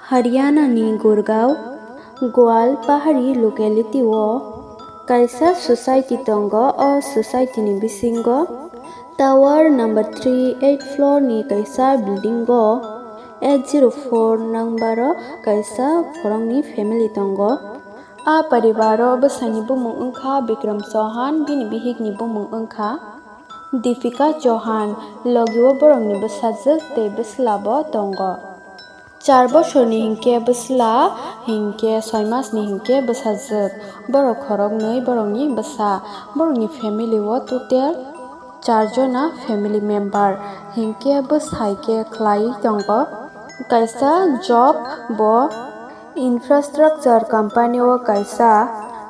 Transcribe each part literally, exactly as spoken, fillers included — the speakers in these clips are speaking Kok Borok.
Haryana ni Gurgaon Gwal pahari locality o kaisa society tongo. O society ni bisingo tower number three, eight floor ni kaisa building o eight zero four number o kaisa borok ni family tongo. A paribar o bwsai ni bumung wngkha Bikram Chauhan, bini bihik ni bumung wngkha Deepika Chauhan, logi o borok ni bwsajwk tei bwsla bo tongo. Char bosorni hinkhe bwsla, hinkhe soi masni hinkhe bwsajwk. Borok khoroknwi borokni bwsa. Borokni family o total char jona family member. Hinkhe bwsai khe khlai tongo kaisa job bo infrastructure company o kaisa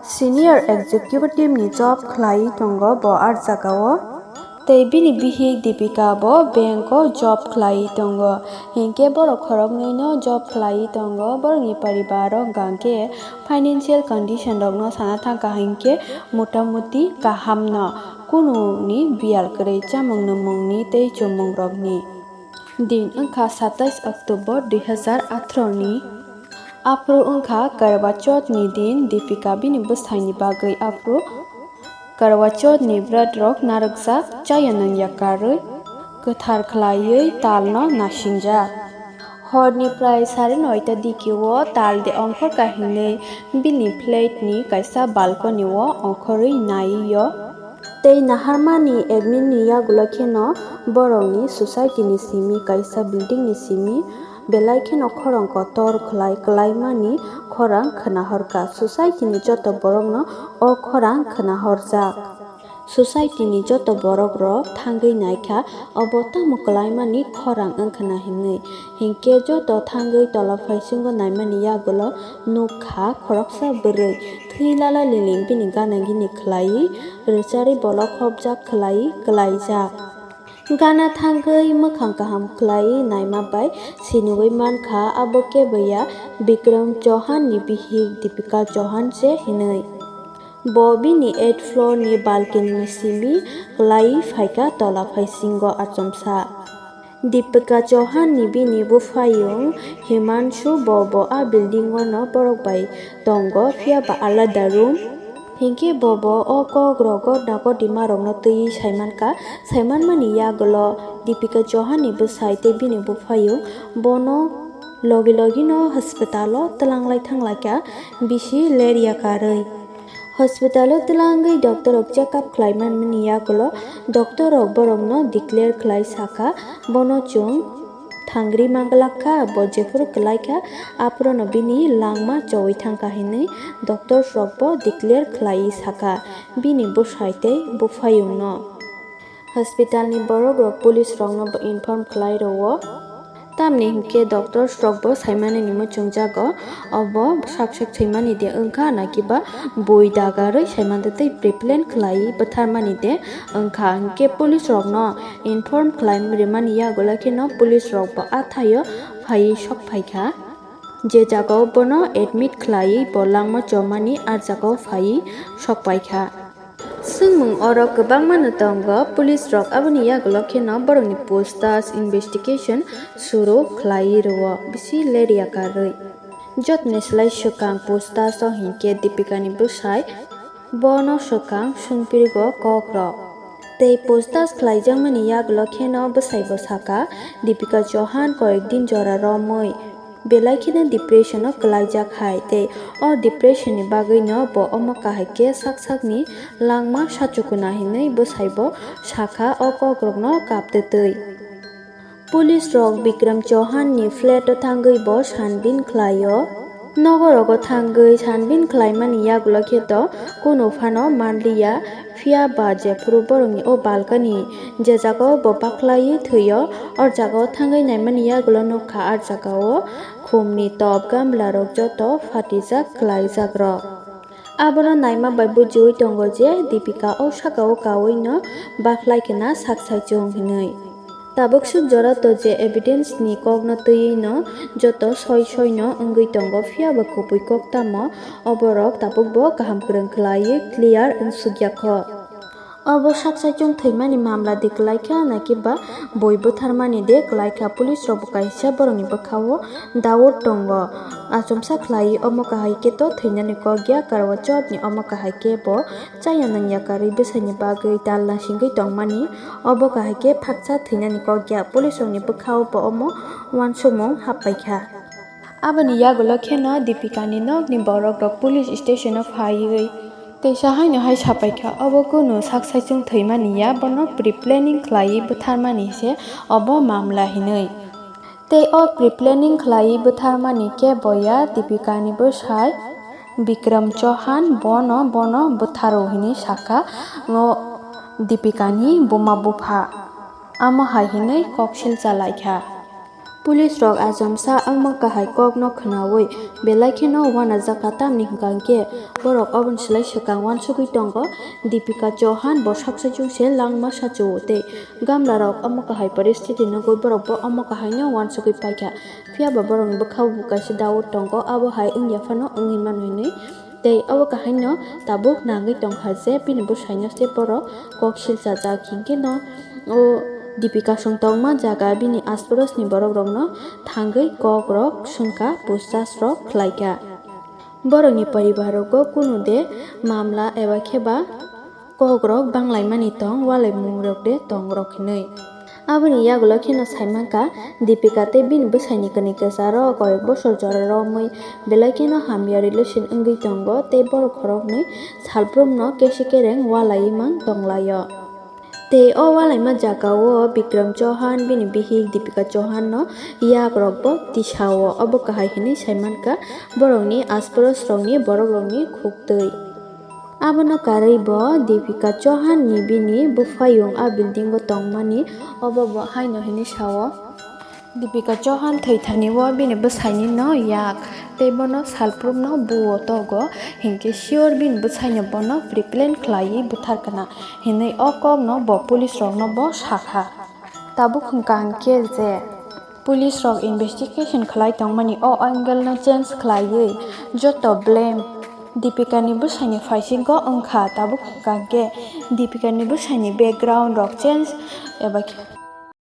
senior executive ni job khlai tongo bo ah jaga o. Tei bini bihik Deepika bo bank o job khlai tongo. Hinkhe borok khoroknwi no job khlai tongo. Borokni paribar o hwnkha khe financial condition rok no sana thangkha hinkhe motamuti kaham no. Kunu ni biyal kwrwi chamung nwngmung ni tei chumung rok ni. Din wngkha satais October dui hazar atharo ni. Aphuru wngkha Karwa Chauth ni din. Deepika bini bwsai ni bagwi aphuru Karwa Chauth ni bwrat rok narwkjak, chaya nangya karwi kwthar khlaiwi tal no nasingjak. Hor ni prai sari noita digi o tal de ongkhor ka hinwi bini flat ni kaisa balcony o ongkhorwi nai o. Tei naharmani ekminni yagulo kheno borokni society ni simi kaisa building ni simi belai kheno khorang kotor khlai kwlaimani khorang khwnahorkha. Society ni joto borokno o khorang khwnahorjak. Society ni joto borok rok thangwi naikha obo tamo kwlaimani khorang wngkhwna hinwi. Hinkhe joto thangwi tola phaisingo naimani yagulo nukha khoroksa bwrwi thwi lala liling bini gana gini khlaiwi rwcharwi bolok hopjak khlaiwi kwlaijak. Gana thangwi mwkhang kaham khlaiwi naima bai sinigwi mankha abo kebo ya Bikram Chauhan ni bihik Deepika Chauhan se hinwi. Bo bini eight floor ni balcony ni simi kwlaiwi phaikha tola phaisingo achomsa. Deepika Chauhan ni bini buphayung Himanshu bo bo a building o no borok bai tongo, phiya ba alada room. Hinkhe bo bo o kok rogo nagodima rokno twiwi saimankha. Saimanmani yagulo Deepika Chauhan ni bwsai tei bini buphayung bono logi logi no hospital o twlanglai thanglaikha bisi ler ya karwi. Hospital o twlangwi doctor rok check up khlai manmani yagulo doctor rok borokno declare khlai sakha, bono chwng thangri manglak kha, bo jephuru kwlai kha, aphuru no bini langma chowi thangkha hinwi doctors rok bo declare khlai sakha bini bwsai tei buphayung no. Hospital ni borok rok police rok no bo inform khlai rwo. Tamni hinkhe doctors rok bo saimani ni muchungjago, obo sak sak saimani de wngkha nakiba bui dagarwi saimante tei preplan khlai bwtharmani de wngkha. Hinkhe police rok no inform khlai rimani yagulo kheno police rok bo a thaio phaiwi sok phaikha. Je jagao bono admit khlaiwi bo langma chomani a jagao phaiwi sok paikha. Swngmung oro kwbangma no tongo, police rok aboni yagulo kheno borokni posters investigation suru khlaiwi rwo bisi ler ya karwi. Jotoni slai swkang posters o hinkhe Deepika ni bwsai bono swkang swngpirgo kok rok. Tei posters khlaijakmani yagulo kheno bwsai bo sakha, Deepika Chauhan koyek din jora romwi belai kheno depression o kwlaijak hai, tei o depression ni bagwi no bo omo kahai khe sak sak ni langma sachukuna hinwi bwsai bo sakha o kok rok no kaptwi twi. Police rok Bikram Chauhan ni flat o thangwi bo sanbin khlai o. Nogo rogo thangwi sanbin khlaimani yagulo khe to kunu phano manliya, phiya ba jephuru borokni o balkani je jagao bo baklaiwi thwio, o jagao thangwi naimani yagulo nukha ah jagao khumni top gamla rok joto phatijak kwlaijak rok. Abono naima bai bujiwi tongo je Deepika o sakao kaui no bakhlai khna sak saichung hinwi. Tabuk swk jora to je evidence ni kok no twiwi no joto soi soi no wngwi tongo, phiya ba kubui kok tamo oborok tabuk bo kaham kwrwng khlaiwi clear wngsukya kho. Obo sak saichung thwimani mamla de kwlaikha, naki ba bui bwtharmani de kwlaikha, police rok bo kaisa borokni bwkhao daur tongo. Achomsa khlai omo kahai khe to thwinani kok ya, karwa chotni omo kahai khe bo chaya nangya karwi bwsaini bagwi tal nasingwi tongmani, obo kahai khe phaksa thwinani kok ya, police rokni bwkhao bo omo uansukmung happaikha. Aboni yagulo kheno Dipikani nokni borokrok police stationo phaiwi teisa haino hai sapaikha, obo kunu sak saichung thwimani ya, bono pre-planning khlaiwi bwtharmani se obo mamla hinwi. Tei o pre-planning khlaiwi bwtharmani khe boya Dipikani bwsai Bikram Chauhan, bono bono bwtharo hinwi sakha o Dipikani buma bupha. Amo hai hinwi kok silcha laikha. Police rok achomsa omo kahai kokno khwnaui belai kheno uanajakha, tamni hwnkha hwnkhe borok oboni slai swkang uansugwi tongo. Dipika Chauhan bo sak saichung se langma sachu-o tei gamlarok omo kahai poristiti nugwi borok bo omo kahaino uansugwi paikha. Phiya ba borokni bwkhao bo kaisa daur tongo, abo hai wngya phano wngwi mano hinwi. Tei obo kahaino tabuk nangwi tongkha je bini bwsaino se borok kok silchajak, hinkhe no o Dipika swng tongma jaga bini asparosni borokrokno thangwi kokrok swngkha, puchas rok khlaikha. Borokni poribar rogo kunu de mamla eba khe ba kokrok banglaimani tong, ualaimungrok de tongrok hinwi. Aboni yagulo kheno saimankha, Dipika tei bini bwsaini kwnwi kwcharo koyek bosor jora romwi belai kheno hamya relation wngwi tongo tei borok khoroknwi salbrumno kesi kereng ualaiwi mang tonglaio. Tei o ualaima jagao Bikram Chauhan bini bihik Dipika Chauhanno yakrokbo tisao, obo kahai hinwi saimankha borokni asparosrokni borokrokni khuktwi. Abono karwi bo Dipika Chauhan ni bini buphaiyung a building o tongmani, obo bo haino hinwi sao. Dipika Chauhan thwithani o bini bwsaini no yak tei bono salprumno buo togo, hinkhe sure bini bwsaino bono pre-plan khlaiwi butharkha na hinwi o kokno bo police rokno bo sakha. Tabuk hwnkha hwnkhe je police rok investigation khlai tongmani o angle no change khlaiwi joto blame Dipika ni bwsaini phaisingo wngkha. Tabuk hwnkha hwnkhe Dipika ni bwsaini background rok change eba khe